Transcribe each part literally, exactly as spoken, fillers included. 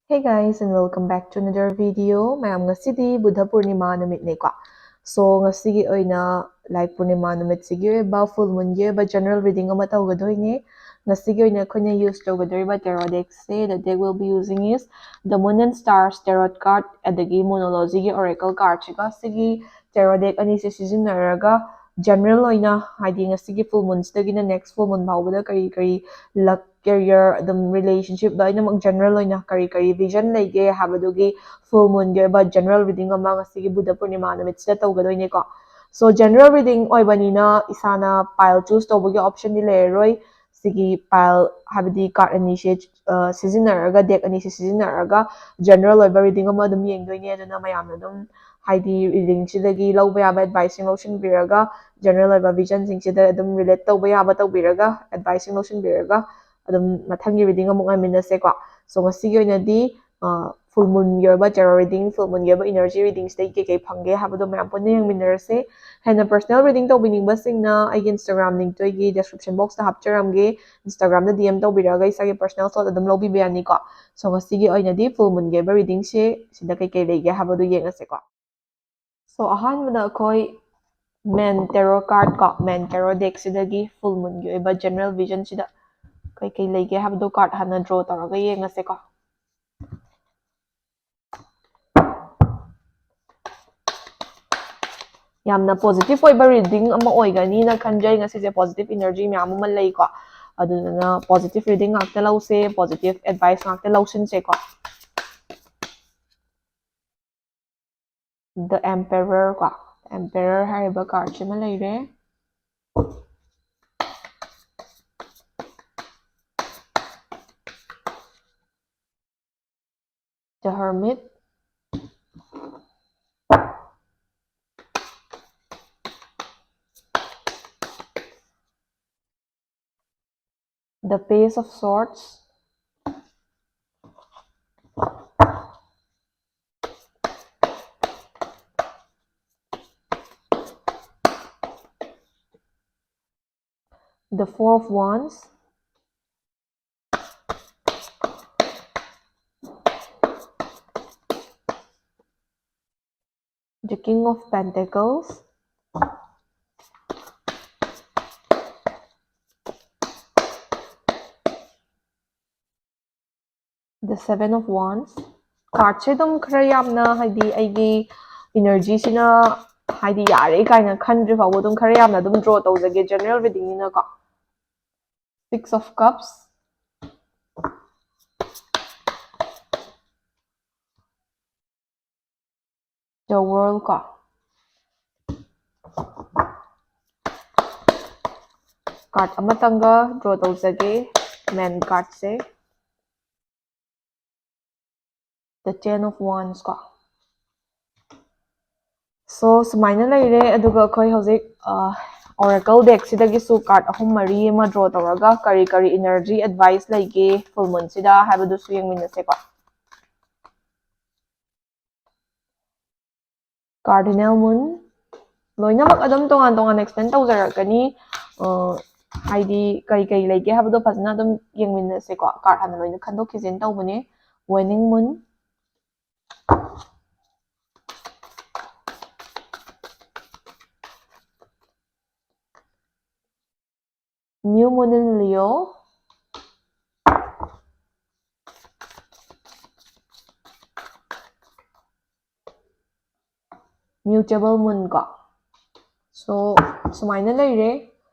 Hey guys, and welcome back to another video. ꯃꯌꯥꯝ, ꯉꯁꯤꯗꯤ ꯕꯨꯙ ꯄꯨꯔꯅꯤꯃꯥ ꯅꯨꯃꯤꯠꯅꯦꯀꯣ꯫ So ꯉꯁꯤꯒꯤ ꯑꯣꯏꯅ, like, ꯄꯨꯔꯅꯤꯃꯥ ꯅꯨꯃꯤꯠꯁꯤꯒꯤ ꯑꯣꯏꯕ full moonꯒꯤ ꯑꯣꯏꯕ general reading ꯑꯃ ꯇꯧꯒꯗꯣꯏꯅꯦ꯫ ꯉꯁꯤꯒꯤ ꯑꯣꯏꯅ ꯑꯩꯈꯣꯏꯅ use ꯇꯧꯒꯗꯧꯔꯤꯕ tarot deckꯁꯦ, the deck we'll be using is the Moon and Stars tarot card ꯑꯗꯒꯤ Moonologyꯒꯤ oracle cardꯁꯤꯒ꯫ ꯁꯤꯒꯤ tarot deck ꯑꯅꯤꯁꯦ ꯁꯤꯖꯤꯟꯅꯔꯒ general ꯑꯣꯏꯅ, ꯍꯥꯏꯗꯤ ꯉꯁꯤꯒꯤ full moonꯁꯤꯗꯒꯤꯅ next full moon ꯐꯥꯎꯕꯗ ꯀꯔꯤ ꯀꯔꯤ luck, career, ꯑꯗꯨꯝ relationship, ꯂꯣꯏꯅꯃꯛ general ꯑꯣꯏꯅ ꯀꯔꯤ ꯀꯔꯤ vision ꯂꯩꯒꯦ ꯍꯥꯏꯕꯗꯨꯒꯤ full moonꯒꯤ ꯑꯣꯏꯕ general reading ꯑꯃ ꯉꯁꯤꯒꯤ ꯕꯨꯙ ꯄꯨꯔꯅꯤꯃꯥ ꯅꯨꯃꯤꯠꯁꯤꯗ ꯇꯧꯒꯗꯣꯏꯅꯦꯀꯣ꯫ So general reading ꯑꯣꯏꯕꯅꯤꯅ ꯏꯁꯥꯅ pile choose ꯇꯧꯕꯒꯤ optionꯗꯤ ꯂꯩꯔꯔꯣꯏ꯫ ꯁꯤꯒꯤ pile, ꯍꯥꯏꯕꯗꯤ card ꯑꯅꯤꯁꯦ, ꯑ, ꯁꯤꯖꯤꯟꯅꯔꯒ, deck ꯑꯅꯤꯁꯦ ꯁꯤꯖꯤꯟꯅꯔꯒ general ꯑꯣꯏꯕ reading ꯑꯃ ꯑꯗꯨꯝ ꯌꯦꯡꯗꯣꯏꯅꯦ꯫ ꯑꯗꯨꯅ ꯃꯌꯥꯝꯅ ꯑꯗꯨꯝ, ꯍꯥꯏꯗꯤ, readingꯁꯤꯗꯒꯤ ꯂꯧꯕ ꯌꯥꯕ adviceꯁꯤꯡ ꯂꯧꯁꯤꯟꯕꯤꯔꯒ, general ꯑꯣꯏꯕ visionꯁꯤꯡꯁꯤꯗ ꯑꯗꯨꯝ relate ꯇꯧꯕ ꯌꯥꯕ ꯇꯧꯕꯤꯔꯒ, adviceꯁꯤꯡ ꯂꯧꯁꯤꯟꯕꯤꯔꯒ, ꯑꯗꯨꯝ ꯃꯊꯪꯒꯤ reading ꯑꯃꯨꯛ ꯉꯥꯏꯃꯤꯟꯅꯁꯦꯀꯣ꯫ So ꯉꯁꯤꯒꯤ ꯑꯣꯏꯅꯗꯤ, ꯑ, full moonꯒꯤ ꯑꯣꯏꯕ tarot reading, full moonꯒꯤ ꯑꯣꯏꯕ energy readingꯁꯤꯗꯒꯤ ꯀꯩꯀꯩ ꯐꯪꯒꯦ ꯍꯥꯏꯕꯗꯣ ꯃꯌꯥꯝ ꯄꯨꯟꯅ ꯌꯦꯡꯃꯤꯟꯅꯔꯁꯦ꯫ ꯍꯦꯟꯅ personal reading ꯇꯧꯕꯤꯅꯤꯡꯕꯁꯤꯡꯅ ꯑꯩꯒꯤ Instagram linkꯇꯣ ꯑꯩꯒꯤ description boxꯇ ꯍꯥꯞꯆꯔꯝꯒꯦ꯫ Instagramꯗ D M ꯇꯧꯕꯤꯔꯛꯑꯒ ꯏꯁꯥꯒꯤ personal slot ꯑꯗꯨꯝ ꯂꯧꯕꯤꯕ ꯌꯥꯅꯤꯀꯣ꯫ So ꯉꯁꯤꯒꯤ ꯑꯣꯏꯅꯗꯤ full moonꯒꯤ ꯑꯣꯏꯕ readingꯁꯦ ꯁꯤꯗ ꯀꯩꯀꯩ ꯂꯩꯒꯦ ꯍꯥꯏꯕꯗꯨ ꯌꯦꯡꯉꯁꯦꯀꯣ꯫ So ꯑꯍꯥꯟꯕꯗ ꯑꯩꯈꯣꯏ main tarot card ꯀꯣ, main tarot deckꯁꯤꯗꯒꯤ full moonꯒꯤ ꯑꯣꯏꯕ general visionꯁꯤꯗ ꯀꯩꯀꯩ ꯂꯩꯒꯦ ꯍꯥꯏꯕꯗꯣ card ꯍꯥꯟꯅ draw ꯇꯧꯔꯒ ꯌꯦꯡꯉꯁꯦꯀꯣ꯫ ꯌꯥꯝꯅ positive ꯑꯣꯏꯕ reading ꯑꯃ ꯑꯣꯏꯒꯅꯤꯅ ꯈꯟꯖꯩ꯫ ꯉꯁꯤꯁꯦ positive energy ꯃꯌꯥꯝ ꯑꯃ ꯂꯩꯀꯣ꯫ ꯑꯗꯨꯗꯨꯅ positive reading ꯉꯥꯛꯇ ꯂꯧꯁꯦ, positive advice ꯉꯥꯛꯇ ꯂꯧꯁꯤꯟꯁꯦꯀꯣ꯫ The Emperor ꯀꯣ, Emperor ꯍꯥꯏꯔꯤꯕ cardꯁꯤꯃ ꯂꯩꯔꯦ꯫ The Hermit, the Page of Swords, the Four of Wands, King of Pentacles, The Seven of Wands. Cardꯁꯦ ꯑꯗꯨꯝ ꯈꯔ ꯌꯥꯝꯅ, ꯍꯥꯏꯗꯤ, ꯑꯩꯒꯤ energyꯁꯤꯅ, ꯍꯥꯏꯗꯤ, ꯌꯥꯔꯦ ꯀꯥꯏꯅ ꯈꯟꯗ꯭ꯔꯤ ꯐꯥꯎꯕ ꯑꯗꯨꯝ ꯈꯔ ꯌꯥꯝꯅ ꯑꯗꯨꯝ draw ꯇꯧꯖꯒꯦ, general readingꯅꯤꯅꯀꯣ. Six of Cups, The World ꯀꯣ. Card ꯑꯃꯇꯪꯒ draw ꯇꯧꯖꯒꯦ, main cardꯁꯦ. The Ten of Wands ꯀꯣ. So, ꯁꯨꯃꯥꯏꯅ ꯂꯩꯔꯦ꯫ ꯑꯗꯨꯒ ꯑꯩꯈꯣꯏ ꯍꯧꯖꯤꯛ, ꯑ, Oracle deckꯁꯤꯗꯒꯤꯁꯨ card ꯑꯍꯨꯝ ꯃꯔꯤ ꯑꯃ draw ꯇꯧꯔꯒ ꯀꯔꯤ ꯀꯔꯤ energy advice ꯂꯩꯒꯦ full moonꯁꯤꯗ ꯍꯥꯏꯕꯗꯨꯁꯨ ꯌꯦꯡꯃꯤꯟꯅꯁꯦꯀꯣ. Cardinal Moon, ꯂꯣꯏꯅꯃꯛ ꯑꯗꯨꯝ ꯇꯣꯉꯥꯟ ꯇꯣꯉꯥꯟꯅ explain ꯇꯧꯖꯔꯛꯀꯅꯤ꯫ ꯑ, ꯍꯥꯏꯗꯤ ꯀꯔꯤ ꯀꯔꯤ ꯂꯩꯒꯦ ꯍꯥꯏꯕꯗꯣ ꯐꯖꯅ ꯑꯗꯨꯝ ꯌꯦꯡꯃꯤꯟꯅꯁꯦꯀꯣ꯫ Card ꯍꯥꯟꯅ ꯂꯣꯏꯅ ꯈꯟꯗꯣꯛꯈꯤꯁꯦꯅ ꯇꯧꯕꯅꯦ꯫ Waning Moon, New Moon in Leo, Mutable Moon ꯀꯣ. So, ꯁꯨꯃꯥꯏꯅ ꯂꯩꯔꯦ꯫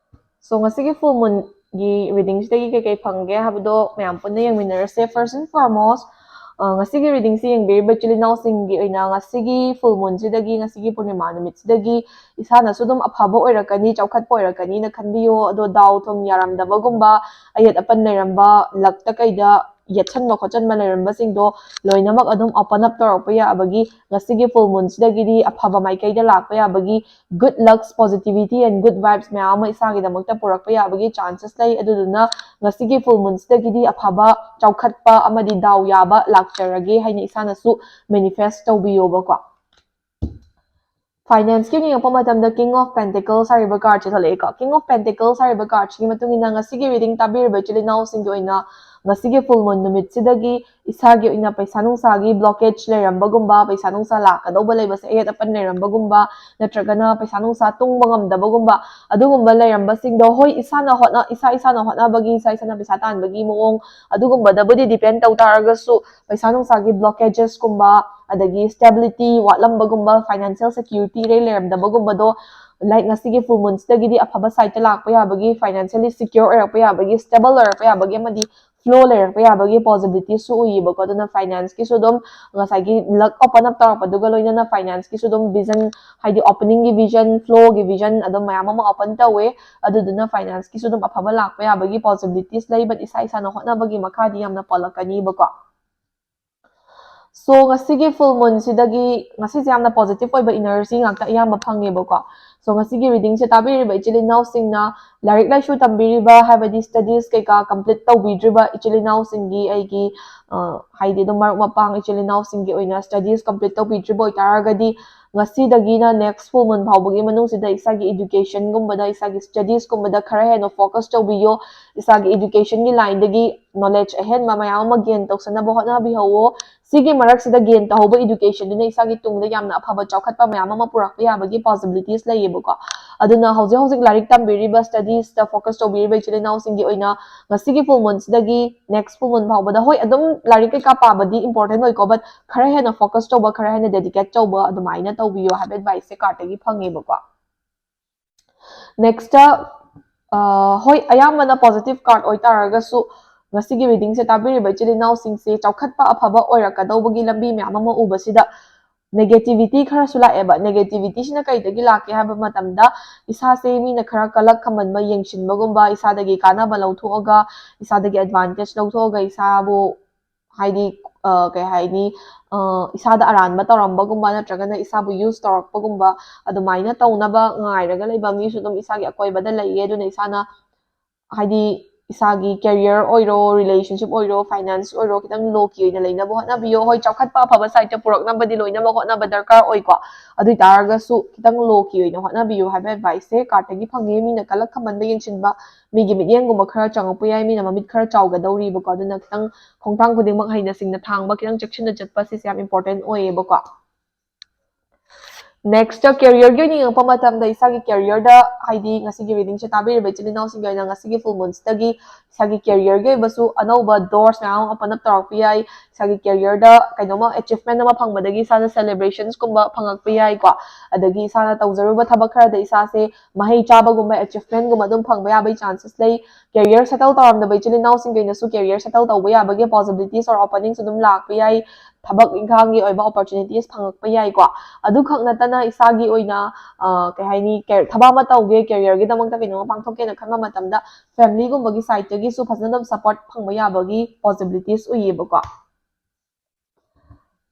So, ꯉꯁꯤꯒꯤ full moonꯒꯤ readingꯁꯤꯗꯒꯤ ꯀꯩꯀꯩ ꯐꯪꯒꯦ ꯍꯥꯏꯕꯗꯣ ꯃꯌꯥꯝ ꯄꯨꯟꯅ ꯌꯦꯡꯃꯤꯟꯅꯔꯁꯦ꯫ First and foremost, ꯑ, ꯉꯁꯤꯒꯤ readingꯁꯤ ꯌꯦꯡꯕꯤꯔꯤꯕ ꯏꯆꯤꯜ ꯏꯅꯥꯎꯁꯤꯡꯒꯤ ꯑꯣꯏꯅ ꯉꯁꯤꯒꯤ full moonꯁꯤꯗꯒꯤ, ꯉꯁꯤꯒꯤ ꯄꯨꯔꯅꯤꯃꯥ ꯅꯨꯃꯤꯠꯁꯤꯗꯒꯤ ꯏꯁꯥꯅꯁꯨ ꯑꯗꯨꯝ ꯑꯐꯕ ꯑꯣꯏꯔꯛꯀꯅꯤ, ꯆꯥꯎꯈꯠꯄ ꯑꯣꯏꯔꯛꯀꯅꯤꯅ ꯈꯟꯕꯤꯌꯣ꯫ ꯑꯗꯣ ꯗꯥꯎ ꯊꯨꯝ ꯌꯥꯔꯝꯗꯕꯒꯨꯝꯕ, ꯑꯌꯦꯠ ꯑꯄꯟ ꯂꯩꯔꯝꯕ, luckꯇ ꯀꯩꯗ ꯌꯦꯠꯁꯟꯕ ꯈꯣꯠꯆꯟꯕ ꯂꯩꯔꯝꯕꯁꯤꯡꯗꯣ ꯂꯣꯏꯅꯃꯛ ꯑꯗꯨꯝ open up ꯇꯧꯔꯛꯄ ꯌꯥꯕꯒꯤ, ꯉꯁꯤꯒꯤ full moonꯁꯤꯗꯒꯤꯗꯤ ꯑꯐꯕ ꯃꯥꯏꯀꯩꯗ ꯂꯥꯛꯄ ꯌꯥꯕꯒꯤ, good lucks, positivity and good vibes ꯃꯌꯥꯝ ꯑꯃ ꯏꯁꯥꯒꯤꯗꯃꯛꯇ ꯄꯨꯔꯛꯄ ꯌꯥꯕꯒꯤ chances ꯂꯩ꯫ ꯑꯗꯨꯗꯨꯅ ꯉꯁꯤꯒꯤ full moonꯁꯤꯗꯒꯤꯗꯤ ꯑꯐꯕ, ꯆꯥꯎꯈꯠꯄ ꯑꯃꯗꯤ ꯗꯥꯎ ꯌꯥꯕ ꯂꯥꯛꯆꯔꯒꯦ ꯍꯥꯏꯅ ꯏꯁꯥꯅꯁꯨ manifest ꯇꯧꯕꯤꯌꯣꯕꯀꯣ꯫ Financeꯀꯤ ꯑꯣꯏꯅ ꯌꯦꯡꯉꯛꯄ ꯃꯇꯝꯗ King of Pentacles ꯍꯥꯏꯔꯤꯕ cardꯁꯦ ꯊꯣꯛꯂꯛꯑꯦꯀꯣ꯫ King of Pentacles ꯍꯥꯏꯔꯤꯕ cardꯁꯤꯒꯤ ꯃꯇꯨꯡ ꯏꯟꯅ ꯉꯁꯤꯒꯤ reading ꯇꯥꯕꯤꯔꯤꯕ ꯏꯆꯤꯜ ꯏꯅꯥꯎꯁꯤꯡꯒꯤ ꯑꯣꯏꯅ ꯉꯁꯤꯒꯤ full moon ꯅꯨꯃꯤꯠꯁꯤꯗꯒꯤ ꯏꯁꯥꯒꯤ ꯑꯣꯏꯅ ꯄꯩꯁꯥ ꯅꯨꯡꯁꯥꯒꯤ blockage ꯂꯩꯔꯝꯕꯒꯨꯝꯕ, ꯄꯩꯁꯥ ꯅꯨꯡꯁꯥ ꯂꯥꯛꯀꯗꯧꯕ ꯂꯩꯕꯁꯦ ꯑꯌꯦꯠ ꯑꯄꯟ ꯂꯩꯔꯝꯕꯒꯨꯝꯕ, ꯅꯠꯇ꯭ꯔꯒꯅ ꯄꯩꯁꯥ ꯅꯨꯡꯁꯥ ꯇꯨꯡꯕ ꯉꯝꯗꯕꯒꯨꯝꯕ, ꯑꯗꯨꯒꯨꯝꯕ ꯂꯩꯔꯝꯕꯁꯤꯡꯗꯣ, ꯍꯣꯏ, ꯏꯁꯥꯅ ꯍꯣꯠꯅ ꯏꯁꯥ ꯏꯁꯥꯅ ꯍꯣꯠꯅꯕꯒꯤ, ꯏꯁꯥ ꯏꯁꯥꯅ ꯄꯩꯁꯥ ꯇꯥꯟꯕꯒꯤ ꯃꯑꯣꯡ ꯑꯗꯨꯒꯨꯝꯕꯗꯕꯨꯗꯤ depend ꯇꯧ ꯇꯥꯔꯒꯁꯨ, ꯄꯩꯁꯥ ꯅꯨꯡꯁꯥꯒꯤ blockages ꯀꯨꯝꯕ, ꯑꯗꯒꯤ stability ꯋꯥꯠꯂꯝꯕꯒꯨꯝꯕ, financial security ꯏꯔꯩ ꯂꯩꯔꯝꯗꯕꯒꯨꯝꯕꯗꯣ, like, ꯉꯁꯤꯒꯤ full moon ꯁꯤꯗꯒꯤꯗꯤ ꯑꯐꯕ side ꯇ ꯂꯥꯛꯄ ꯌꯥꯕꯒꯤ, financially secure ꯑꯣꯏꯔꯛꯄ ꯌꯥꯕꯒꯤ, stable ꯑꯣꯏꯔꯛꯄ ꯌꯥꯕꯒꯤ, ꯑꯃꯗꯤ flow ꯂꯩꯔꯛꯄ ꯌꯥꯕꯒꯤ possibility ꯁꯨ ꯎꯏꯌꯦꯕꯀꯣ꯫ ꯑꯗꯨꯅ finance ꯀꯤꯁꯨ ꯑꯗꯨꯝ ꯉꯁꯥꯏꯒꯤ luck open up ꯇꯧꯔꯛꯄꯗꯨꯒ ꯂꯣꯏꯅꯅ finance ꯀꯤꯁꯨ ꯑꯗꯨꯝ vision, ꯍꯥꯏꯗꯤ opening ꯒꯤ vision, flow ꯒꯤ vision ꯑꯗꯨꯝ ꯃꯌꯥꯝ ꯑꯃ open ꯇꯧꯋꯦ꯫ ꯑꯗꯨꯗꯨꯅ finance ꯀꯤꯁꯨ ꯑꯗꯨꯝ ꯑꯐꯕ ꯂꯥꯛꯄ ꯌꯥꯕꯒꯤ possibilities ꯂꯩ, but ꯏꯁꯥ ꯏꯁꯥꯅ ꯍꯣꯠꯅꯕꯒꯤ ꯃꯈꯥꯗꯤ ꯌꯥꯝꯅ ꯄꯣꯜꯂꯛꯀꯅꯤꯕꯀꯣ꯫ So, ꯉꯁꯤꯒꯤ full moon ꯁꯤꯗꯒꯤ, ꯉꯁꯤꯁꯦ ꯌꯥꯝꯅ positive ꯑꯣꯏꯕ energy ꯉꯥꯛꯇ ꯑꯌꯥꯝꯕ ꯐꯪꯉꯦꯕꯀꯣ꯫ So, ꯉꯁꯤꯒꯤ reading ꯁꯦ ꯇꯥꯕꯤꯔꯤꯕ ꯏꯆꯤꯜ ꯏꯅꯥꯎꯁꯤꯡꯅ, ꯂꯥꯏꯔꯤꯛ ꯂꯥꯏꯁꯨ ꯇꯝꯕꯤꯔꯤꯕ, ꯍꯥꯏꯕꯗꯤ studies ꯀꯩꯀꯥ complete ꯇꯧꯕꯤꯗ꯭ꯔꯤꯕ ꯏꯆꯤꯜ ꯏꯅꯥꯎꯁꯤꯡꯒꯤ, ꯑꯩꯒꯤ, ꯑ, ꯍꯥꯏꯗꯤ ꯑꯗꯨꯝ ꯃꯔꯨꯞ ꯃꯄꯥꯡ ꯏꯆꯤꯜ ꯏꯅꯥꯎꯁꯤꯡꯒꯤ ꯑꯣꯏꯅ studies complete ꯇꯧꯕꯤꯗ꯭ꯔꯤꯕ ꯑꯣꯏꯇꯥꯔꯒꯗꯤ, ꯉꯁꯤꯗꯒꯤꯅ next full moon ꯐꯥꯎꯕꯒꯤ ꯃꯅꯨꯡꯁꯤꯗ ꯏꯁꯥꯒꯤ education ꯒꯨꯝꯕꯗ, ꯏꯁꯥꯒꯤ studies ꯀꯨꯝꯕꯗ ꯈꯔ ꯍꯦꯟꯅ focus ꯇꯧꯕꯤꯌꯣ꯫ ꯏꯁꯥꯒꯤ education ꯒꯤ line ꯗꯒꯤ knowledge ꯑꯍꯦꯟꯕ ꯃꯌꯥꯝ ꯑꯃ gain ꯇꯧꯁꯟꯅꯕ ꯍꯣꯠꯅꯕꯤꯍꯧꯋꯣ꯫ ꯁꯤꯒꯤ ꯃꯔꯛꯁꯤꯗ gain ꯇꯧꯍꯧꯕ education ꯗꯨꯅ ꯏꯁꯥꯒꯤ ꯇꯨꯡꯗ ꯌꯥꯝꯅ ꯑꯐꯕ ꯆꯥꯎꯈꯠꯄ ꯃꯌꯥꯝ ꯑꯃ ꯄꯨꯔꯛꯄ ꯌꯥꯕꯒꯤ possibilities ꯂꯩꯌꯦꯕꯀꯣ꯫ ꯑꯗꯨꯅ ꯍꯧꯖꯤꯛ ꯍꯧꯖꯤꯛ ꯂꯥꯏꯔꯤꯛ ꯇꯝꯕꯤꯔꯤꯕ, studies ꯇ focus ꯇꯧꯕꯤꯔꯤꯕ ꯏꯆꯤꯜ ꯏꯅꯥꯎꯁꯤꯡꯒꯤ ꯑꯣꯏꯅ ꯉꯁꯤꯒꯤ full moon ꯁꯤꯗꯒꯤ next full moon ꯐꯥꯎꯕꯗ, ꯍꯣꯏ, ꯑꯗꯨꯝ ꯂꯥꯏꯔꯤꯛ ꯀꯩꯀꯥ ꯄꯥꯕꯗꯤ important ꯑꯣꯏꯀꯣ, but ꯈꯔ ꯍꯦꯟꯅ focus ꯇꯧꯕ, ꯈꯔ ꯍꯦꯟꯅ dedicate ꯇꯧꯕ, ꯑꯗꯨꯃꯥꯏꯅ ꯇꯧꯕꯤꯌꯣ ꯍꯥꯏꯕ advice ꯁꯦ card ꯇꯒꯤ ꯐꯪꯉꯦꯕꯀꯣ꯫ Next ꯇ, ꯑ, ꯍꯣꯏ, ꯑꯌꯥꯝꯕꯅ positive card ꯑꯣꯏꯇꯥꯔꯒꯁꯨ, ꯉꯁꯤꯒꯤ reading ꯁꯦ ꯇꯥꯕꯤꯔꯤꯕ ꯏꯆꯤꯜ ꯏꯅꯥꯎꯁꯤꯡꯁꯦ ꯆꯥꯎꯈꯠꯄ ꯑꯐꯕ ꯑꯣꯏꯔꯛꯀꯗꯧꯕꯒꯤ ꯂꯝꯕꯤ ꯃꯌꯥꯝ ꯑꯃ ꯎꯕꯁꯤꯗ, negativity ꯈꯔꯁꯨ ꯂꯥꯛꯑꯦꯕ꯫ Negativity ꯁꯤꯅ ꯀꯩꯗꯒꯤ ꯂꯥꯛꯀꯦ ꯍꯥꯏꯕ ꯃꯇꯝꯗ, ꯏꯁꯥꯁꯦ ꯃꯤꯅ ꯈꯔ ꯀꯂꯛ ꯈꯝꯕꯟꯕ, ꯌꯦꯡꯁꯤꯟꯕꯒꯨꯝꯕ, ꯏꯁꯥꯗꯒꯤ ꯀꯥꯟꯅꯕ ꯂꯧꯊꯣꯛꯑꯒ, ꯏꯁꯥꯗꯒꯤ advantage ꯂꯧꯊꯣꯛꯑꯒ, ꯏꯁꯥꯕꯨ, ꯍꯥꯏꯗꯤ, ꯑ, ꯀꯩ ꯍꯥꯏꯅꯤ, ꯑ, ꯏꯁꯥꯗ ꯑꯔꯥꯟꯕ ꯇꯧꯔꯝꯕꯒꯨꯝꯕ, ꯅꯠꯇ꯭ꯔꯒꯅ ꯏꯁꯥꯕꯨ use ꯇꯧꯔꯛꯄꯒꯨꯝꯕ, ꯑꯗꯨꯃꯥꯏꯅ ꯇꯧꯅꯕ ꯉꯥꯏꯔꯒ ꯂꯩꯕ ꯃꯤꯁꯨ ꯑꯗꯨꯝ ꯏꯁꯥꯒꯤ ꯑꯀꯣꯏꯕꯗ ꯂꯩꯌꯦ꯫ ꯑꯗꯨꯅ ꯏꯁꯥꯅ, ꯍꯥꯏꯗꯤ, ꯏꯁꯥꯒꯤ career ꯑꯣꯏꯔꯣ, relationship ꯑꯣꯏꯔꯣ, finance ꯑꯣꯏꯔꯣ, ꯈꯤꯇꯪ low key ꯑꯣꯏꯅ ꯂꯩꯅꯕ ꯍꯣꯠꯅꯕꯤꯌꯣ꯫ ꯍꯣꯏ, ꯆꯥꯎꯈꯠꯄ ꯑꯐꯕ side ꯇ ꯄꯨꯔꯛꯅꯕꯗꯤ ꯂꯣꯏꯅꯃꯛ ꯍꯣꯠꯅꯕ ꯗꯔꯀꯥꯔ ꯑꯣꯏꯀꯣ꯫ ꯑꯗꯨ ꯑꯣꯏ ꯇꯥꯔꯒꯁꯨ ꯈꯤꯇꯪ low key ꯑꯣꯏꯅ ꯍꯣꯠꯅꯕꯤꯌꯨ ꯍꯥꯏꯕ advice ꯁꯦ card ꯇꯒꯤ ꯐꯪꯉꯦ꯫ ꯃꯤꯅ ꯀꯜꯂꯛ ꯈꯝꯕꯟꯕ ꯌꯦꯡꯁꯤꯟꯕ, ꯃꯤꯒꯤ ꯃꯤꯠꯌꯦꯡꯒꯨꯝꯕ ꯈꯔ ꯆꯪꯉꯛꯄ ꯌꯥꯏ, ꯃꯤꯅ ꯃꯃꯤꯠ ꯈꯔ ꯆꯥꯎꯒꯗꯧꯔꯤꯕꯀꯣ꯫ ꯑꯗꯨꯅ ꯈꯤꯇꯪ ꯈꯣꯡꯊꯥꯡ ꯈꯨꯗꯤꯡꯃꯛ ꯍꯩꯅ ꯁꯤꯡꯅ ꯊꯥꯡꯕ, ꯈꯤꯇꯪ ꯆꯦꯛꯁꯤꯟꯅ ꯆꯠꯄ, ꯁꯤꯁꯦ ꯌꯥꯝ important ꯑꯣꯏꯌꯦꯕꯀꯣ꯫ Next career ꯒꯤ ꯑꯣꯏꯅ ꯌꯦꯡꯉꯛꯄ ꯃꯇꯝꯗ, ꯏꯁꯥꯒꯤ career ꯗ, ꯍꯥꯏꯗꯤ ꯉꯁꯤꯒꯤ reading ꯁꯦ ꯇꯥꯕꯤꯔꯤꯕ ꯏꯆꯤꯜ ꯏꯅꯥꯎꯁꯤꯡꯒꯤ ꯑꯣꯏꯅ ꯉꯁꯤꯒꯤ full moon ꯁꯤꯗꯒꯤ ꯏꯁꯥꯒꯤ career ꯒꯤ ꯑꯣꯏꯕꯁꯨ ꯑꯅꯧꯕ doors ꯃꯌꯥꯝ ꯑꯃ open up ꯇꯧꯔꯛꯄ ꯌꯥꯏ꯫ ꯏꯁꯥꯒꯤ career ꯗ ꯀꯩꯅꯣꯝꯃ achievement ꯑꯃ ꯐꯪꯕꯗꯒꯤ ꯏꯁꯥꯗ celebrations ꯀꯨꯝꯕ ꯐꯪꯉꯛꯄ ꯌꯥꯏꯀꯣ꯫ ꯑꯗꯒꯤ ꯏꯁꯥꯅ ꯇꯧꯖꯔꯨꯕ ꯊꯕꯛ ꯈꯔꯗ ꯏꯁꯥꯁꯦ ꯃꯍꯩ ꯆꯥꯕꯒꯨꯝꯕ, achievement ꯒꯨꯝꯕ ꯑꯗꯨꯝ ꯐꯪꯕ ꯌꯥꯕꯒꯤ chances ꯂꯩ꯫ Career settle ꯇꯧꯔꯝꯗꯕ ꯏꯆꯤꯜ ꯏꯅꯥꯎꯁꯤꯡꯒꯤ ꯑꯣꯏꯅꯁꯨ career settle ꯇꯧꯕ ꯌꯥꯕꯒꯤ possibilities or openings ꯑꯗꯨꯝ ꯂꯥꯛꯄ ꯌꯥꯏ꯫ ꯊꯕꯛ ꯏꯪꯈꯥꯡꯒꯤ ꯑꯣꯏꯕ opportunities ꯐꯪꯉꯛꯄ ꯌꯥꯏꯀꯣ꯫ ꯑꯗꯨꯈꯛ ꯅꯠꯇꯅ ꯏꯁꯥꯒꯤ ꯑꯣꯏꯅ, ꯑ, ꯀꯩ ꯍꯥꯏꯅꯤ, ꯀꯦ-, ꯊꯕꯛ ꯑꯃ ꯇꯧꯒꯦ, career ꯒꯤꯗꯃꯛꯇ ꯀꯩꯅꯣꯝꯃ ꯄꯥꯡꯊꯣꯛꯀꯦꯅ ꯈꯟꯕ ꯃꯇꯝꯗ family ꯒꯨꯝꯕꯒꯤ side ꯇꯒꯤꯁꯨ ꯐꯖꯅ ꯑꯗꯨꯝ support ꯐꯪꯕ ꯌꯥꯕꯒꯤ possibilities ꯎꯏꯌꯦꯕꯀꯣ꯫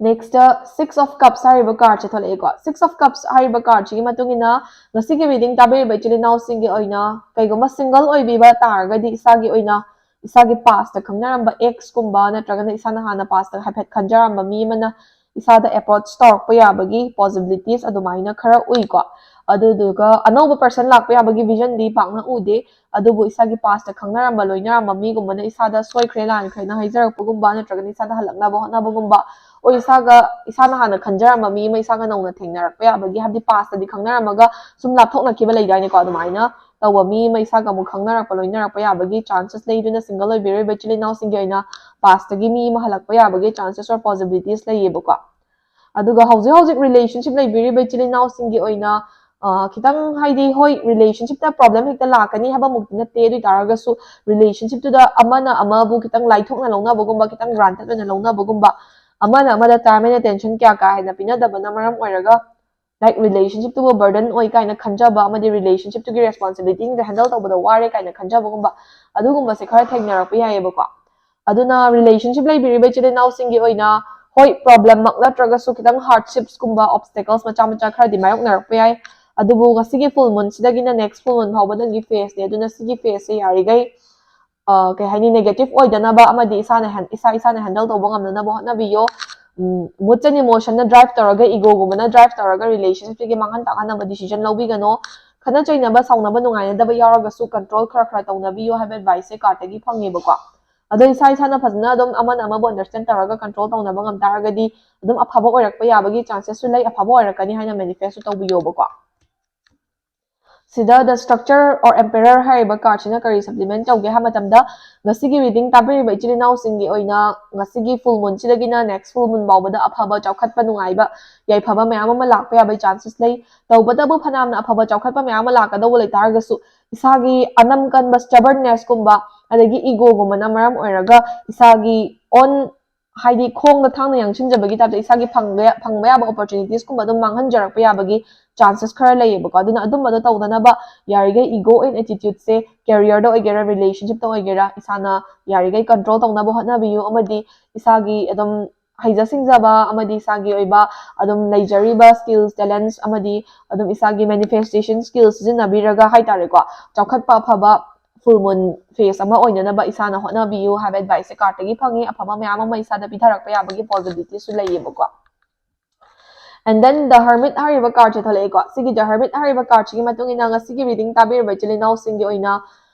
Next, Six of Cups ꯍꯥꯏꯔꯤꯕ card say ꯊꯣꯛꯂꯛꯑꯦꯀꯣ꯫ Six of Cups ꯍꯥꯏꯔꯤꯕ card ꯁꯤꯒꯤ ꯃꯇꯨꯡ ꯏꯟꯅ ꯉꯁꯤꯒꯤ reading ꯇꯥꯕꯤꯔꯤꯕ ꯏꯆꯤꯜ ꯏꯅꯥꯎꯁꯤꯡꯒꯤ ꯑꯣꯏꯅ ꯀꯩꯒꯨꯝꯕ single ꯑꯣꯏꯕꯤꯕ ꯇꯥꯔꯒꯗꯤ ꯏꯁꯥꯒꯤ ꯑꯣꯏꯅ ꯏꯁꯥꯒꯤ past ꯇ ꯈꯪꯅꯔꯝꯕ ex ꯀꯨꯝꯕ ꯅꯠꯇ꯭ꯔꯒꯅ ꯏꯁꯥꯅ ꯍꯥꯟꯅ past ꯇ ꯍꯥꯏꯐꯦꯠ ꯈꯟꯖꯔꯝꯕ ꯃꯤ ꯑꯃꯅ ꯏꯁꯥꯗ approach ꯇꯧꯔꯛꯄ ꯌꯥꯕꯒꯤ possibilities ꯑꯗꯨꯃꯥꯏꯅ ꯈꯔ ꯎꯏꯀꯣ꯫ ꯑꯗꯨꯗꯨꯒ ꯑꯅꯧꯕ person ꯂꯥꯛꯄ ꯌꯥꯕꯒꯤ vision ꯗꯤ ꯄꯥꯛꯅ ꯎꯗꯦ꯫ ꯑꯗꯨꯕꯨ ꯏꯁꯥꯒꯤ past ꯇ ꯈꯪꯅꯔꯝꯕ, ꯂꯣꯏꯅꯔꯝꯕ ꯃꯤꯒꯨꯝꯕꯅ ꯏꯁꯥꯗ ꯁꯣꯏꯈ꯭ꯔꯦ, ꯂꯥꯟꯈ꯭ꯔꯦꯅ ꯍꯥꯏꯖꯔꯛꯄꯒꯨꯝꯕ ꯅꯠꯇ꯭ꯔꯒꯅ ꯏꯁꯥꯗ ꯍꯜꯂꯛꯅꯕ ꯍꯣꯠꯅꯕꯒꯨꯝꯕ, ꯑꯣ, ꯏꯁꯥꯒ, ꯏꯁꯥꯅ ꯍꯥꯟꯅ ꯈꯟꯖꯔꯝꯕ ꯃꯤ ꯑꯃ ꯏꯁꯥꯒ ꯅꯧꯅ ꯊꯦꯡꯅꯔꯛꯄ ꯌꯥꯕꯒꯤ, ꯍꯥꯏꯕꯗꯤ past ꯇꯗꯤ ꯈꯪꯅꯔꯝꯃꯒ ꯁꯨꯝ ꯂꯥꯞꯊꯣꯛꯅꯈꯤꯕ ꯂꯩꯗꯥꯏꯅꯦꯀꯣ, ꯑꯗꯨꯃꯥꯏꯅ ꯇꯧꯕ ꯃꯤ ꯑꯃ ꯏꯁꯥꯒ ꯑꯃꯨꯛ ꯈꯪꯅꯔꯛꯄ, ꯂꯣꯏꯅꯔꯛꯄ ꯌꯥꯕꯒꯤ chances ꯂꯩ꯫ ꯑꯗꯨꯅ single ꯑꯣꯏꯕꯤꯔꯤꯕ ꯏꯆꯤꯜ ꯏꯅꯥꯎꯁꯤꯡꯒꯤ ꯑꯣꯏꯅ past ꯇꯒꯤ ꯃꯤ ꯑꯃ ꯍꯜꯂꯛꯄ ꯌꯥꯕꯒꯤ chances or possibilities ꯂꯩꯌꯦꯕꯀꯣ꯫ ꯑꯗꯨꯒ ꯍꯧꯖꯤꯛ ꯍꯧꯖꯤꯛ relationship ꯂꯩꯕꯤꯔꯤꯕ ꯏꯆꯤꯜ ꯏꯅꯥꯎꯁꯤꯡꯒꯤ ꯑꯣꯏꯅ, ꯑ, ꯈꯤꯇꯪ, ꯍꯥꯏꯗꯤ, ꯍꯣꯏ, relationship ꯇ problem ꯍꯦꯛꯇ ꯂꯥꯛꯀꯅꯤ ꯍꯥꯏꯕꯃꯛꯇꯤ ꯅꯠꯇꯦ, ꯑꯗꯨ ꯑꯣꯏ ꯇꯥꯔꯒꯁꯨ relationship ꯇꯨꯗ ꯑꯃꯅ ꯑꯃꯕꯨ ꯈꯤꯇꯪ ꯂꯥꯏꯊꯣꯛꯅ ꯂꯧꯅꯕꯒꯨꯝꯕ, ꯈꯤꯇꯪ granted ꯑꯣꯏꯅ ꯂꯧꯅꯕꯒꯨꯝꯕ, ꯑꯃꯅ ꯑꯃꯗ time and attention ꯀꯌꯥ ꯀꯥ ꯍꯦꯟꯅ ꯄꯤꯅꯗꯕꯅ ꯃꯔꯝ ꯑꯣꯏꯔꯒ, like, relationship ꯇꯨꯕꯨ burden ꯑꯣꯏ ꯀꯥꯏꯅ ꯈꯟꯖꯕ ꯑꯃꯗꯤ relationship ꯇꯨꯒꯤ responsibility ꯁꯤꯡꯗ handle ꯇꯧꯕꯗ ꯋꯥꯔꯦ ꯀꯥꯏꯅ ꯈꯟꯖꯕꯒꯨꯝꯕ, ꯑꯗꯨꯒꯨꯝꯕꯁꯦ ꯈꯔ ꯊꯦꯡꯅꯔꯛꯄ ꯌꯥꯏꯌꯦꯕꯀꯣ꯫ ꯑꯗꯨꯅ relationship ꯂꯩꯕꯤꯔꯤꯕ ꯏꯆꯤꯜ ꯏꯅꯥꯎꯁꯤꯡꯒꯤ ꯑꯣꯏꯅ, ꯍꯣꯏ, problem ꯃꯛ ꯅꯠꯇ꯭ꯔꯒꯁꯨ ꯈꯤꯇꯪ hardships ꯀꯨꯝꯕ, obstacles ꯃꯆꯥ ꯃꯆꯥ ꯈꯔꯗꯤ ꯃꯥꯌꯣꯛꯅꯔꯛꯄ ꯌꯥꯏ꯫ ꯑꯗꯨꯕꯨ ꯉꯁꯤꯒꯤ full moon ꯁꯤꯗꯒꯤꯅ next full moon ꯐꯥꯎꯕ ꯅꯪꯒꯤ phase ꯅꯦ꯫ ꯑꯗꯨꯅ ꯁꯤꯒꯤ phase ꯁꯦ ꯌꯥꯔꯤꯈꯩ ꯀꯩ ꯍꯥꯏꯅꯤ, negative ꯑꯣꯏꯗꯅꯕ ꯑꯃꯗꯤ ꯏꯁꯥꯅ ꯏꯁꯥ ꯏꯁꯥꯅ handle ꯇꯧꯕ ꯉꯝꯅꯅꯕ ꯍꯣꯠꯅꯕꯤꯌꯣ꯫ Moods and emotionꯅ drive ꯇꯧꯔꯒ, egoꯒꯨꯝꯕꯅ drive ꯇꯧꯔꯒ relationshipꯁꯤꯒꯤ ꯃꯥꯡꯍꯟ ꯇꯥꯛꯍꯟꯅꯕ decision ꯂꯧꯕꯤꯒꯅꯣ꯫ ꯈꯠꯅ ꯆꯩꯅꯕ, ꯁꯥꯎꯅꯕ, ꯅꯨꯡꯉꯥꯏꯅꯗꯕ ꯌꯥꯎꯔꯒꯁꯨ control ꯈꯔ ꯈꯔ ꯇꯧꯅꯕꯤꯌꯣ ꯍꯥꯏꯕ adviceꯁꯦ cardꯇꯒꯤ ꯐꯪꯉꯦꯕꯀꯣ꯫ ꯑꯗꯣ ꯏꯁꯥ ꯏꯁꯥꯅ ꯐꯖꯅ ꯑꯗꯨꯝ ꯑꯃꯅ ꯑꯃꯕꯨ understand ꯇꯧꯔꯒ control ꯇꯧꯅꯕ ꯉꯝ ꯇꯥꯔꯒꯗꯤ ꯑꯗꯨꯝ ꯑꯐꯕ ꯑꯣꯏꯔꯛꯄ ꯌꯥꯕꯒꯤ chancesꯁꯨ ꯂꯩ, ꯑꯐꯕ ꯑꯣꯏꯔꯛꯀꯅꯤ ꯍꯥꯏꯅ manifestꯁꯨ ꯇꯧꯕꯤꯌꯣꯕꯀꯣ꯫ ꯁꯤꯗ The Structure or Emperor ꯍꯥꯏꯔꯤꯕ cardꯁꯤꯅ ꯀꯔꯤ supplement ꯇꯧꯒꯦ ꯍꯥꯏꯕ ꯃꯇꯝꯗ, ꯉꯁꯤꯒꯤ reading ꯇꯥꯕꯤꯔꯤꯕ ꯏꯆꯤꯜ ꯏꯅꯥꯎꯁꯤꯡꯒꯤ ꯑꯣꯏꯅ ꯉꯁꯤꯒꯤ full moonꯁꯤꯗꯒꯤꯅ next full moon ꯐꯥꯎꯕꯗ ꯑꯐꯕ, ꯆꯥꯎꯈꯠꯄ, ꯅꯨꯡꯉꯥꯏꯕ, ꯌꯥꯏꯐꯕ ꯃꯌꯥꯝ ꯑꯃ ꯂꯥꯛꯄ ꯌꯥꯕꯒꯤ chances ꯂꯩ꯫ ꯇꯧꯕꯇꯕꯨ ꯐꯅꯌꯥꯝꯅ ꯑꯐꯕ, ꯆꯥꯎꯈꯠꯄ ꯃꯌꯥꯝ ꯑꯃ ꯂꯥꯛꯀꯗꯧꯕ ꯂꯩꯇꯥꯔꯒꯁꯨ, ꯏꯁꯥꯒꯤ ꯑꯅꯝ ꯀꯟꯕ stubbornnessꯀꯨꯝꯕ, ꯑꯗꯒꯤ egoꯒꯨꯝꯕꯅ ꯃꯔꯝ ꯑꯣꯏꯔꯒ ꯏꯁꯥꯒꯤ own, ꯍꯥꯏꯗꯤ ꯈꯣꯡꯗ ꯊꯥꯡꯅ ꯌꯥꯡꯁꯤꯟꯖꯕꯒꯤ typeꯇ ꯏꯁꯥꯒꯤ ꯐꯪꯕ ꯌꯥ-, ꯐꯪꯕ ꯌꯥꯕ opportunitiesꯀꯨꯝꯕ ꯑꯗꯨꯝ ꯃꯥꯡꯍꯟꯖꯔꯛꯄ ꯌꯥꯕꯒꯤ chances ꯈꯔ ꯂꯩꯌꯦꯕꯀꯣ꯫ ꯑꯗꯨꯅ ꯑꯗꯨꯝꯕꯗꯣ ꯇꯧꯗꯅꯕ ꯌꯥꯔꯤꯈꯩ ego and attitudeꯁꯦ careerꯗ ꯑꯣꯏꯒꯦꯔꯥ, relationshipꯇ ꯑꯣꯏꯒꯦꯔꯥ, ꯏꯁꯥꯅ ꯌꯥꯔꯤꯈꯩ control ꯇꯧꯅꯕ ꯍꯣꯠꯅꯕꯤꯌꯨ꯫ ꯑꯃꯗꯤ ꯏꯁꯥꯒꯤ ꯑꯗꯨꯝ ꯍꯩꯖ ꯁꯤꯡꯖꯕ ꯑꯃꯗꯤ ꯏꯁꯥꯒꯤ ꯑꯣꯏꯕ ꯑꯗꯨꯝ ꯂꯩꯖꯔꯤꯕ skills, talents ꯑꯃꯗꯤ ꯑꯗꯨꯝ ꯏꯁꯥꯒꯤ manifestation skills ꯁꯤꯖꯤꯟꯅꯕꯤꯔꯒ ꯍꯥꯏꯇꯥꯔꯦꯀꯣ, ꯆꯥꯎꯈꯠꯄ ꯑꯐꯕ full moon phase ꯑꯃ ꯑꯣꯏꯅꯅꯕ ꯏꯁꯥꯅ ꯍꯣꯠꯅꯕꯤꯌꯨ ꯍꯥꯏꯕ adviceꯁꯦ cardꯇꯒꯤ ꯐꯪꯉꯤ꯫ ꯑꯐꯕ ꯃꯌꯥꯝ ꯑꯃ ꯏꯁꯥꯗ ꯄꯤꯊꯔꯛꯄ ꯌꯥꯕꯒꯤ possibilityꯁꯨ ꯂꯩꯌꯦꯕꯀꯣ꯫ And then The Hermit ꯍꯥꯏꯔꯤꯕ cardꯁꯦ ꯊꯣꯛꯂꯛꯑꯦꯀꯣ꯫ ꯁꯤꯒꯤ The Hermit ꯍꯥꯏꯔꯤꯕ cardꯁꯤꯒꯤ ꯃꯇꯨꯡ ꯏꯟꯅ ꯉꯁꯤꯒꯤ reading ꯇꯥꯕꯤꯔꯤꯕ ꯏꯆꯤꯜ ꯏꯅꯥꯎꯁꯤꯡꯒꯤ ꯑꯣꯏꯅ,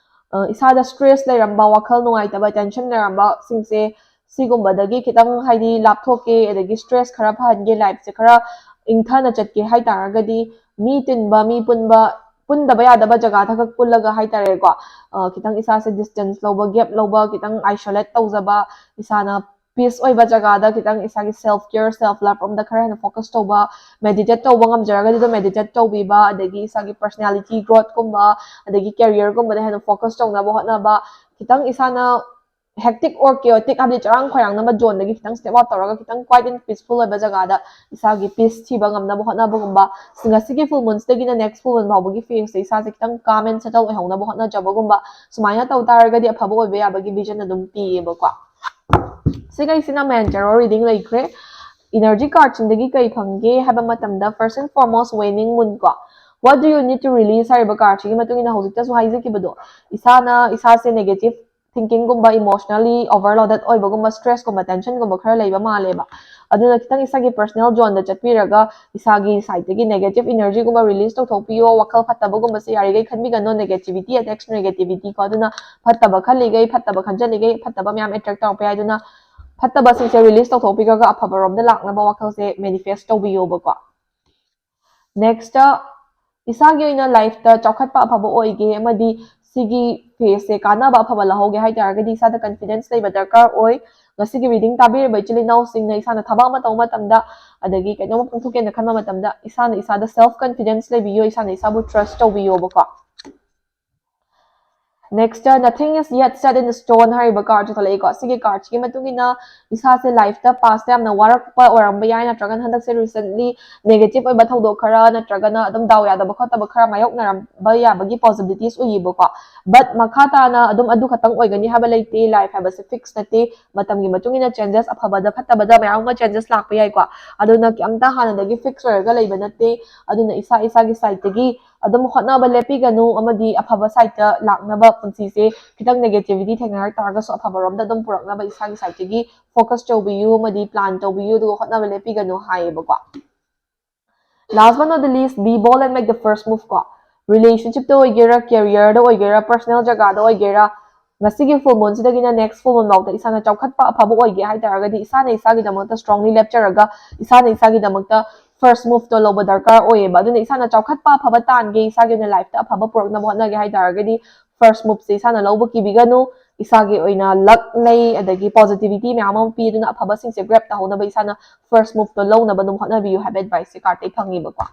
ꯑ, ꯏꯁꯥꯗ stress ꯂꯩꯔꯝꯕ, ꯋꯥꯈꯜ ꯅꯨꯡꯉꯥꯏꯇꯕ, tension ꯂꯩꯔꯝꯕꯁꯤꯡꯁꯦ ꯁꯤꯒꯨꯝꯕꯗꯒꯤ ꯈꯤꯇꯪ, ꯍꯥꯏꯗꯤ, ꯂꯥꯞꯊꯣꯛꯀꯦ, ꯑꯗꯒꯤ stress ꯈꯔ ꯐꯍꯟꯒꯦ, lifeꯁꯦ ꯈꯔ ꯏꯪꯊꯅ ꯆꯠꯀꯦ ꯍꯥꯏ ꯇꯥꯔꯒꯗꯤ, ꯃꯤ ꯇꯤꯟꯕ, ꯃꯤ ꯄꯨꯟꯕ, ꯄꯨꯟꯗꯕ ꯌꯥꯗꯕ ꯖꯒꯥꯗ ꯈꯛ ꯄꯨꯜꯂꯒ ꯍꯥꯏ ꯇꯥꯔꯦꯀꯣ, ꯑ, ꯈꯤꯇꯪ ꯏꯁꯥꯁꯦ distance ꯂꯧꯕ, gap ꯂꯧꯕ, ꯈꯤꯇꯪ isolate ꯇꯧꯖꯕ, ꯏꯁꯥꯅ peace ꯑꯣꯏꯕ ꯖꯒꯥꯗ ꯈꯤꯇꯪ ꯏꯁꯥꯒꯤ self care, self love ꯔꯣꯝꯗ ꯈꯔ ꯍꯦꯟꯅ focus ꯇꯧꯕ, meditate ꯇꯧꯕ ꯉꯝꯖꯔꯒꯗꯤ ꯑꯗꯨꯝ meditate ꯇꯧꯕꯤꯕ, ꯑꯗꯒꯤ ꯏꯁꯥꯒꯤ personality growthꯀꯨꯝꯕ, ꯑꯗꯒꯤ careerꯒꯨꯝꯕꯗ ꯍꯦꯟꯅ focus ꯇꯧꯅꯕ ꯍꯣꯠꯅꯕ, ꯈꯤꯇꯪ ꯏꯁꯥꯅ hectic or chaotic, ꯍꯥꯏꯕꯗꯤ ꯆꯔꯥꯡ ꯈꯣꯏꯔꯥꯡꯅꯕ zoneꯗꯒꯤ ꯈꯤꯇꯪ step out ꯇꯧꯔꯒ ꯈꯤꯇꯪ quiet and peaceful ꯑꯣꯏꯕ ꯖꯒꯥꯗ ꯏꯁꯥꯒꯤ peace ꯊꯤꯕ ꯉꯝꯅꯕ ꯍꯣꯠꯅꯕꯒꯨꯝꯕ, ꯉꯁꯤꯒꯤ full moonꯁꯤꯗꯒꯤꯅ next full moon ꯐꯥꯎꯕꯒꯤ phaseꯁꯦ ꯏꯁꯥꯁꯦ ꯈꯤꯇꯪ calm and settle ꯑꯣꯏꯍꯧꯅꯕ ꯍꯣꯠꯅꯖꯕꯒꯨꯝꯕ, ꯁꯨꯃꯥꯏꯅ ꯇꯧ ꯇꯥꯔꯒꯗꯤ ꯑꯐꯕ ꯑꯣꯏꯕ ꯌꯥꯕꯒꯤ vision ꯑꯗꯨꯝ ꯄꯤꯌꯦꯕꯀꯣ꯫ ꯁꯤꯈꯩꯁꯤꯅ main tarot reading ꯂꯩꯈ꯭ꯔꯦ꯫ Energy cardꯁꯤꯡꯗꯒꯤ ꯀꯔꯤ ꯐꯪꯒꯦ ꯍꯥꯏꯕ ꯃꯇꯝꯗ, first and foremost, Waning Moon ꯀꯣ, What do you need to release ꯍꯥꯏꯔꯤꯕ cardꯁꯤꯒꯤ ꯃꯇꯨꯡ ꯏꯟꯅ ꯍꯧꯖꯤꯛꯇꯁꯨ ꯍꯥꯏꯖꯈꯤꯕꯗꯣ, ꯏꯁꯥꯅ ꯏꯁꯥꯁꯦ negative ꯊꯤꯡꯀꯤꯡꯒꯨꯝꯕ, ꯏꯃꯣꯁꯅꯦꯜꯂꯤ ꯑꯣꯚꯔꯂꯣꯗꯦꯠ ꯑꯣꯏꯕꯒꯨꯝꯕ, ꯁ꯭ꯇ꯭ꯔꯦꯁꯀꯨꯝꯕ, ꯇꯦꯟꯁꯟꯒꯨꯝꯕ ꯈꯔ ꯂꯩꯕ ꯃꯥꯜꯂꯦꯕ꯫ ꯑꯗꯨꯅ ꯈꯤꯇꯪ ꯏꯁꯥꯒꯤ ꯄꯔꯁꯅꯦꯜ ꯖꯣꯟꯗ ꯆꯠꯄꯤꯔꯒ ꯏꯁꯥꯒꯤ ꯁꯥꯏꯠꯇꯒꯤ ꯅꯦꯒꯦꯇꯤꯞ ꯏꯅꯔꯖꯤꯒꯨꯝꯕ ꯔꯤꯂꯤꯁ ꯇꯧꯊꯣꯛꯄꯤꯌꯣ꯫ ꯋꯥꯈꯜ ꯐꯠꯇꯕꯒꯨꯝꯕꯁꯦ ꯌꯥꯔꯤꯈꯩ ꯈꯟꯕꯤꯒꯅꯣ, ꯅꯦꯒꯦꯇꯤꯚꯤꯇꯤ ꯑꯦꯇꯦꯛꯁ ꯅꯦꯒꯦꯇꯤꯚꯤꯇꯤ ꯀꯣ꯫ ꯑꯗꯨꯅ ꯐꯠꯇꯕ ꯈꯜꯂꯤꯈꯩ, ꯐꯠꯇꯕ ꯈꯟꯖꯜꯂꯤꯈꯩ ꯐꯠꯇꯕ ꯃꯌꯥꯝ ꯑꯦꯇ꯭ꯔꯦꯛ ꯇꯧꯔꯛꯄ ꯌꯥꯏ꯫ ꯑꯗꯨꯅ ꯐꯠꯇꯕꯁꯤꯡꯁꯦ ꯔꯤꯂꯤꯁ ꯇꯧꯊꯣꯛꯄꯤꯈ꯭ꯔꯒ ꯑꯐꯕꯔꯣꯝꯗ ꯂꯥꯛꯅꯕ ꯋꯥꯈꯜꯁꯦ ꯃꯦꯅꯤꯐꯦꯁ ꯇꯧꯕꯤꯌꯣꯕꯀꯣ꯫ ꯅꯦꯛꯁꯇ, ꯏꯁꯥꯒꯤ ꯑꯣꯏꯅ ꯂꯥꯏꯐꯇ ꯆꯥꯎꯈꯠꯄ ꯑꯐꯕ ꯑꯣꯏꯒꯦ ꯑꯃꯗꯤ ꯁꯤꯒꯤ ꯐꯦꯁꯁꯦ ꯀꯥꯟꯅꯕ ꯑꯐꯕ ꯂꯧꯍꯧꯒꯦ ꯍꯥꯏ ꯇꯥꯔꯒꯗꯤ ꯏꯁꯥꯗ ꯀꯟꯐꯤꯗꯦꯟꯁ ꯂꯩꯕ ꯗꯔꯀꯥꯔ ꯑꯣꯏ꯫ ꯉꯁꯤꯒꯤ ꯔꯤꯗꯤꯡ ꯇꯥꯕꯤꯔꯤꯕ ꯏꯆꯤꯜ ꯏꯅꯥꯎꯁꯤꯡꯅ ꯏꯁꯥꯅ ꯊꯕꯛ ꯑꯃ ꯇꯧꯕ ꯃꯇꯝꯗ, ꯑꯗꯒꯤ ꯀꯩꯅꯣꯝꯃ ꯄꯥꯡꯊꯣꯛꯀꯦꯅ ꯈꯟꯕ ꯃꯇꯝꯗ ꯏꯁꯥꯅ ꯏꯁꯥꯗ ꯁꯦꯜꯐ ꯀꯟꯐꯤꯗꯦꯟꯁ ꯂꯩꯕꯤꯌꯣ, ꯏꯁꯥꯅ ꯏꯁꯥꯕꯨ ꯇ꯭ꯔꯁ ꯇꯧꯕꯤꯌꯣꯕꯀꯣ꯫ Next, nothing is yet set in stone ꯍꯥꯏꯔꯤꯕ ꯀꯥꯔꯠꯁꯦ ꯊꯣꯛꯂꯛꯏꯀꯣ꯫ ꯁꯤꯒꯤ ꯀꯥꯔꯠꯁꯤꯒꯤ ꯃꯇꯨꯡ ꯏꯟꯅ ꯏꯁꯥꯁꯦ ꯂꯥꯏꯐꯇ ꯄꯥꯁꯇ ꯌꯥꯝꯅ ꯋꯥꯔꯛꯄ ꯑꯣꯏꯔꯝꯕ ꯌꯥꯏ, ꯅꯠꯇ꯭ꯔꯒꯅ ꯍꯟꯗꯛꯁꯦ ꯔꯤꯁꯦꯟꯠꯂꯤ ꯅꯦꯒꯦꯇꯤꯞ ꯑꯣꯏꯕ ꯊꯧꯗꯣꯛ ꯈꯔ ꯅꯠꯇ꯭ꯔꯒꯅ ꯑꯗꯨꯝ ꯗꯥꯎ ꯌꯥꯗꯕ ꯈꯣꯠꯇꯕ ꯈꯔ ꯃꯥꯌꯣꯛꯅꯔꯝꯕ ꯌꯥꯕꯒꯤ ꯄꯣꯁꯤꯕꯤꯂꯤꯇꯤꯁ ꯎꯏꯌꯦꯕꯀꯣ꯫ ꯕꯠ ꯃꯈꯥ ꯇꯥꯅ ꯑꯗꯨꯝ ꯑꯗꯨ ꯈꯛꯇꯪ ꯑꯣꯏꯒꯅꯤ ꯍꯥꯏꯕ ꯂꯩꯇꯦ, ꯂꯥꯏꯐ ꯍꯥꯏꯕꯁꯦ ꯐꯤꯛꯁ ꯅꯠꯇꯦ꯫ ꯃꯇꯝꯒꯤ ꯃꯇꯨꯡ ꯏꯟꯅ ꯆꯦꯟꯖꯦꯁ, ꯑꯐꯕꯗ ꯐꯠꯇꯕꯗ ꯃꯌꯥꯝ ꯑꯃ ꯆꯦꯟꯖꯦꯁ ꯂꯥꯛꯄ ꯌꯥꯏꯀꯣ꯫ ꯑꯗꯨꯅ ꯀꯩꯝꯇ ꯍꯥꯟꯅꯗꯒꯤ ꯐꯤꯛꯁ ꯑꯣꯏꯔꯒ ꯂꯩꯕ ꯅꯠꯇꯦ꯫ ꯑꯗꯨꯅ ꯏꯁꯥ ꯏꯁꯥꯒꯤ ꯁꯥꯏꯠꯇꯒꯤ ꯑꯗꯨꯝ ꯍꯣꯠꯅꯕ ꯂꯦꯞꯄꯤꯒꯅꯨ, ꯑꯃꯗꯤ ꯑꯐꯕ ꯁꯥꯏꯠꯇ ꯂꯥꯛꯅꯕ, ꯄꯨꯟꯁꯤꯁꯦ ꯈꯤꯇꯪ ꯅꯦꯒꯦꯇꯤꯚꯤꯇꯤ ꯊꯦꯡꯅꯔꯛ ꯇꯥꯔꯒꯁꯨ ꯑꯐꯕꯔꯣꯝꯗ ꯑꯗꯨꯝ ꯄꯨꯔꯛꯅꯕ ꯏꯁꯥꯒꯤ ꯁꯥꯏꯠꯇꯒꯤ ꯐꯣꯀꯁ ꯇꯧꯕꯤꯌꯨ, ꯑꯃꯗꯤ ꯄ꯭ꯂꯥꯟ ꯇꯧꯕꯤꯌꯨ, ꯑꯗꯨꯒ ꯍꯣꯠꯅꯕ ꯂꯦꯞꯄꯤꯒꯅꯨ ꯍꯥꯏꯌꯦꯕꯀꯣ꯫ Last but not the least, be bold and make the first move ꯀꯣ꯫ ꯔꯤꯂꯦꯁꯟꯁꯤꯞꯇ ꯑꯣꯏꯒꯦꯔꯥ, ꯀꯦꯔꯤꯌꯔꯗ ꯑꯣꯏꯒꯦꯔꯥ, ꯄꯔꯁꯅꯦꯜ ꯖꯒꯥꯗ ꯑꯣꯏꯒꯦꯔꯥ, ꯉꯁꯤꯒꯤ ꯐꯨꯜ ꯃꯨꯟꯁꯤꯗꯒꯤꯅ ꯅꯦꯛꯁ ꯐꯨꯜ ꯃꯨꯟ ꯐꯥꯎꯗ ꯏꯁꯥꯅ ꯆꯥꯎꯈꯠꯄ ꯑꯐꯕ ꯑꯣꯏꯒꯦ ꯍꯥꯏ ꯇꯥꯔꯒꯗꯤ ꯏꯁꯥꯅ ꯏꯁꯥꯒꯤꯗꯃꯛꯇ ꯁ꯭ꯇꯔꯣꯡꯂꯤ ꯂꯦꯞꯆꯔꯒ ꯏꯁꯥꯅ ꯏꯁꯥꯒꯤꯗꯃꯛꯇ ꯐꯥꯔꯁ ꯃꯨꯚꯇꯣ ꯂꯧꯕ ꯗꯔꯀꯥꯔ ꯑꯣꯏꯌꯦꯕ꯫ ꯑꯗꯨꯅ ꯏꯁꯥꯅ ꯆꯥꯎꯈꯠꯄ ꯑꯐꯕ ꯇꯥꯟꯒꯦ, ꯏꯁꯥꯒꯤ ꯑꯣꯏꯅ ꯂꯥꯏꯐꯇ ꯑꯐꯕ ꯄꯨꯔꯛꯅꯕ ꯍꯣꯠꯅꯒꯦ ꯍꯥꯏ ꯇꯥꯔꯒꯗꯤ ꯐꯥꯔꯁ ꯃꯨꯚꯁꯦ ꯏꯁꯥꯅ ꯂꯧꯕ ꯀꯤꯕꯤꯒꯅꯨ꯫ ꯏꯁꯥꯒꯤ ꯑꯣꯏꯅ ꯂꯛ ꯂꯩ, ꯑꯗꯒꯤ ꯄꯣꯖꯤꯇꯤꯚꯤꯇꯤ ꯃꯌꯥꯝ ꯑꯃ ꯄꯤ, ꯑꯗꯨꯅ ꯑꯐꯕꯁꯤꯡꯁꯦ ꯒ꯭ꯔꯦꯞ ꯇꯧꯍꯧꯅꯕ ꯏꯁꯥꯅ ꯐꯥꯔꯁ ꯃꯨꯚꯇꯣ ꯂꯧꯅꯕ ꯑꯗꯨꯝ ꯍꯣꯠꯅꯕꯤꯌꯨ ꯍꯥꯏꯕ ꯑꯦꯗꯚꯥꯏꯁꯁꯦ ꯀꯥꯔꯠꯇꯒꯤ ꯐꯪꯉꯦꯕꯀꯣ꯫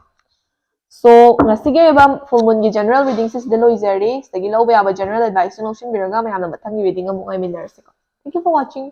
ꯁꯣ, ꯉꯁꯤꯒꯤ ꯑꯣꯏꯕ ꯐꯨꯜ ꯃꯨꯟꯒꯤ ꯖꯦꯅꯔꯦꯜ ꯔꯤꯗꯤꯡꯁꯦ ꯁꯤꯗ ꯂꯣꯏꯖꯔꯦ꯫ ꯁꯤꯗꯒꯤ ꯂꯧꯕ ꯌꯥꯕ ꯖꯦꯅꯔꯦꯜ ꯑꯦꯗꯚꯥꯏꯁꯁꯨ ꯂꯧꯁꯤꯟꯕꯤꯔꯒ ꯃꯌꯥꯝꯅ ꯃꯊꯪꯒꯤ ꯔꯤꯗꯤꯡ ꯑꯃꯨꯛ ꯉꯥꯏꯃꯤꯟꯅꯔꯁꯤꯀꯣ꯫ Thank you for watching.